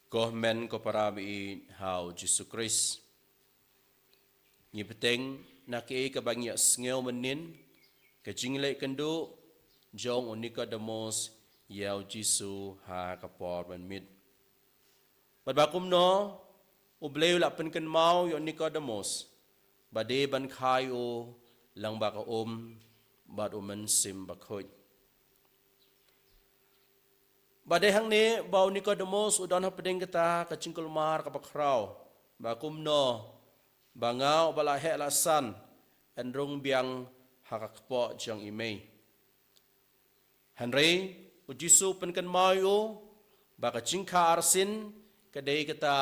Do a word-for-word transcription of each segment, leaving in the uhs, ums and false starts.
Ko hynmen ko para ba ïeit ha u Jisu Khrist. Ngi bteng na kaei kaba ngi ïohsngew mynnin, ka jingleh kynduh jong u Nikodemos ïa u Jisu ha ka por ban miet. Bad ba kumno, U Blei u la pynkynmaw ïa u Nikodemos ba dei ban kha ïa u lyngba ka um bad U Mynsiem Bakhuid. Ba dei hangne ba u Nikodemos u don hapdeng kata ka jingkulmar kaba khraw, ba kumno ba nga uba la heh la san, yn rung biang ha ka kpoh jong i mei. Hynrei u Jisu u pynkynmaw ïa u ba ka jingkha arsien ka dei kata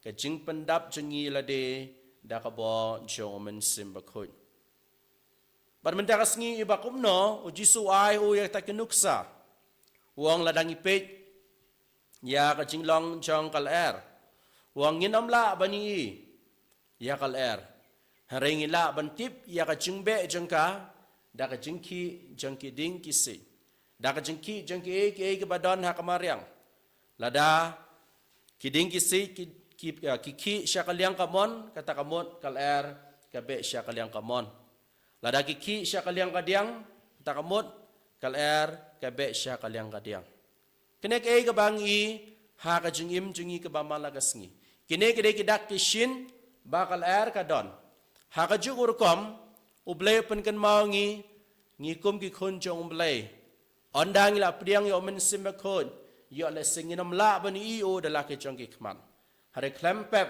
ka jingpyndap jong ngi lade da ka bor jong U Mynsiem Bakhuid. Bad mynta ka sngi, i ba kumno u Jisu u ai u ïa kata ka nuksa, u ong lada ngi peit ïa ka jinglong jong ka lyer, u ong ngin ym lah ban ïohi ïa ka lyer, hynrei ngi lah ban tip ïa ka jingbeh jong ka da ka jingkhih jong ki dieng ki siej, da ka jingkhih jong kiei kiei kiba don ha ka mariang. Lada ki dieng ki siej ki, ki, ah, ki khih sha ka liang kamon, kata ka mut ka lyer ka beh sha ka liang kamon. Lada ki khih sha ka liang kadiang, kata ka mut ka lyer ka beh sha ka liang kadiang. Kine kiei kiba ngi i ha ka jingim jong ngi kaba man la ka sngi. Kine ki dei ki dak ki shin ba ka lyer ka don. Ha kajuh ka rukom, U Blei u pynkynmaw ïa ngi, ngi kum ki khun jong U Blei, ynda ngi la pdiang ïa U Mynsiem Bakhuid, ïoh lehse ngin ym lah ban ïohi u da la ki jong ki khmat, hynrei khlem pep,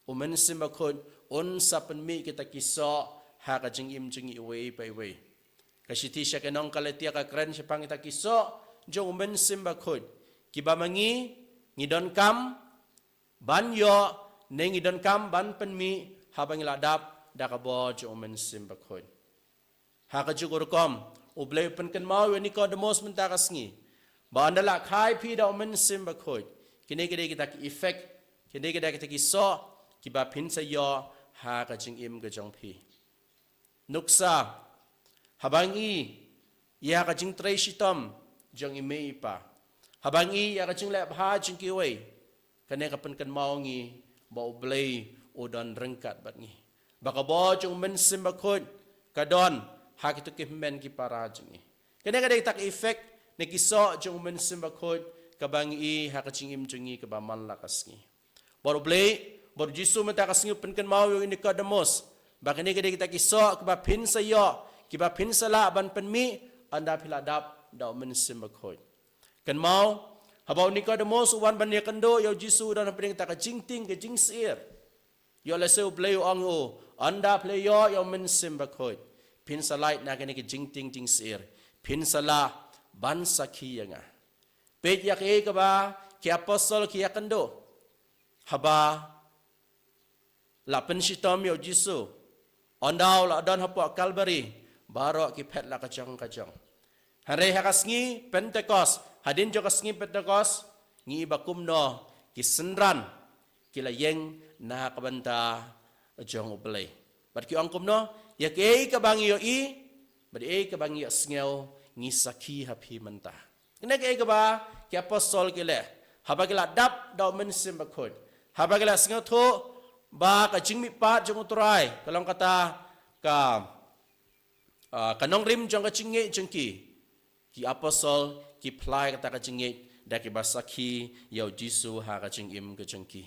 U Mynsiem Bakhuid un sa pynmih kita ki soh ha ka jingim jong ngi iwei pa iwei. Ka shithi sha ki nong Galatia ka kren shaphang kita ki soh jong U Mynsiem Bakhuid, kiba ma ngi, ngi donkam ban ïoh, ne ngi donkam ban pynmih haba ngi la dap da ka bor jong U Mynsiem Bakhuid. Ha kajuh ka rukom, U Blei u pynkynmaw ïa u Nikodemos mynta ka sngi ba ynda la kha ïa phi da U Mynsiem Bakhuid, kine ki dei kita ki effect, kine ki dei kita ki soh kiba phin sa ïoh ha ka jingim ka jong phi. Nuksa, haba ngi i ïa ka jingtrei shitom jong i mei i pa, haba ngi i ïa ka jingleh bha jong kiwei, kane ka pynkynmaw ïa ngi ba U Blei u don ryngkat bad ngi, ba ka bor jong U Mynsiem Bakhuid ka don ha kito ki hynmen ki para jong ngi. Kane ka dei kita ki effect ne ki soh jong U Mynsiem Bakhuid kaba ngi i ha ka jingim jong ngi kaba man la ka sngi. Bad U Blei, bad U Jisu mynta ka sngi u pynkynmaw ïa u Nikodemos ba kine ki dei kita ki soh kiba phin sa ïoh, kiba phin sa lah ban pynmih ynda phi la dap da U Mynsiem Bakhuid. Kynmaw, haba u Nikodemos u wan ban ïakynduh ïa u Jisu, u don hapdeng kata ka jingtieng ka jingsyier. Ïoh lehse U Blei u ong ïa u, ynda phi la ïoh ïa U Mynsiem Bakhuid, phin sa lait na kine ki jingtieng jingsyier, phin sa lah ban sakhi ïa nga. Peit ïa kaei kaba ki apostol ki ïakynduh haba la pynshitom ïa u Jisu. Ynda u la don hapoh Kalbari, baroh ki phet la ka jong ka jong. Hynrei ha ka sngi Pentekost, hadien jong ka sngi Pentekost, ngi i ba kumno ki synran ki la ïeng na ka bynta jong U Blei. Bad ki ong kumno, ïa kaei kaba ngi ïohi bad ïa kaei kaba ngi ïohsngew, ngi sakhi ha phi mynta. Kine kiei kiba ki apostol ki leh haba ki la dap da U Mynsiem Bakhuid, haba ki la sngewthuh ba ka jingmihpat jong U Trai ka long kata ka, ah, ka nongrim jong ka jingngeit jong ki. Ki apostol ki phla ïa kata ka jingngeit da kiba sakhi ïa u Jisu ha ka jingim ka jong ki.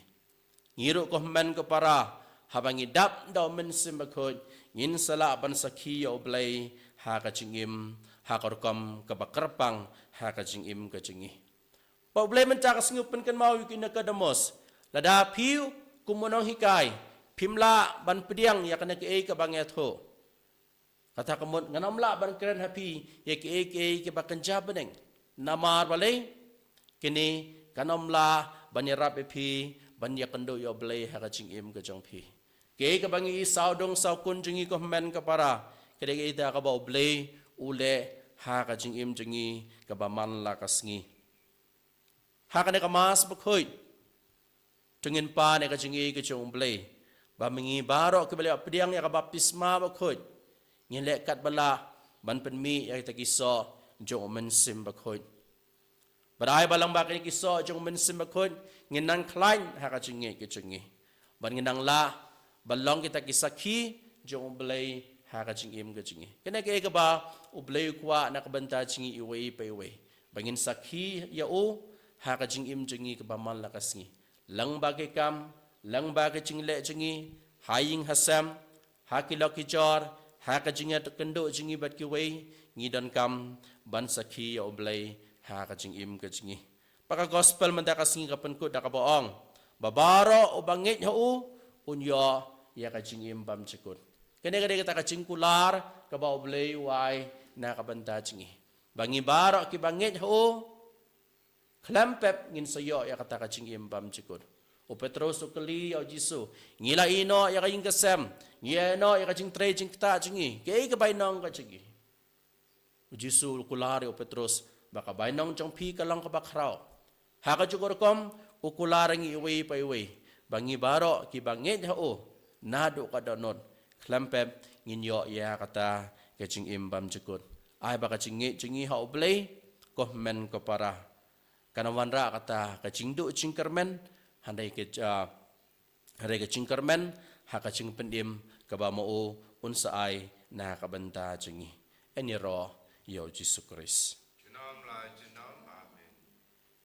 Ngi ruh ko hynmen ko para, haba ngi dap da U Mynsiem Bakhuid, ngin sa lah ban sakhi ïa U Blei ha ka jingim, ha ka rukom kaba kyrpang ha ka jingim ka jong ngi. Bad U Blei mynta ka sngi u pynkynmaw ïa u Nikodemos, lada phi kum u nonghikai phim lah ban pdiang ïa kane kaei kaba nga ïathuh, kata ka mut ngan ym lah ban kren ha phi ïa kiei kiei kiba kynja bneng. Namar balei? Kine kan ym lah ban ïarap ïa phi ban ïakynduh ïa U Blei ha ka jingim ka jong phi. Kaei kaba ngi i sawdong sawkun jong ngi ko hynmen ko para, ka dei kaei kaba U Blei u leh ha ka jingim jong ngi kaba man la ka sngi. Ha kane ka Mass Bakhuid, to ngin pan ïa ka jingïeit ka jong U Blei ba ma ngi baroh kiba la pdiang ïa ka baptisma bakhuid, ngin leh katba lah ban pynmih ïa kita ki soh jong U Mynsiem Bakhuid. Bad ai ba lang ba kine ki soh jong u Mynsiem Bakhuid ngin nang khlaiñ ha ka jingngeit ka jong ngi, bad ngin nang lah ban long kita ki sakhi jong U Blei ha ka jingim ka jong ngi. Kane kaei kaba U Blei u kwah na ka bynta jong ngi iwei pa iwei, ba ngin sakhi ïa u ha ka jingim jong ngi kaba man la ka sngi, lang ba ki kam, lang ba ki jingleh jong ngi, ha ïing ha sem, ha ki lok ki jor, ha ka jingïakynduh jong ngi bad kiwei, ngi donkam ban sakhi ïa U Blei ha ka jingim ka jong ngi. Ba ka gospel mynta ka sngi ka pynkut da kaba ong ba baroh uba ngeit ha u un ïoh ïa ka jingim bymjukut. Kane ka dei kata ka jingkular kaba U Blei u ai na ka bynta jong ngi, ba ngi baroh kiba ngeit ha u, khlem pep ngin sa ïoh ïa kata ka jingim bymjukut. U Petros u kylli ïa U Jisu, ngi la ïeh noh ïa ka ïing ka sem, ngi ïeh noh ïa ka jingtrei jingktah jong ngi, kaei ka bainong ka jong ngi? U Jisu u kular ïa u Petros ba ka bainong jong phi ka long kaba khraw. Ha kajuh ka rukom u kular ïa ngi iwei pa iwei ba ngi baroh kiba ngeit ha u, naduh ka dohnud, khlem pep ngin ïoh ïa kata ka jingim bymjukut. Ai ba ka jingngeit jong ngi ha U Blei, ko hynmen ko para, kan wanrah kata ka jingduh jingkyrmen, hynrei ka, ah, hynrei ka jingkyrmen ha ka jingpynim kaba ma u un sa ai na ka bynta jong ngi. Yn ïaroh ïa U Jisu Khrist.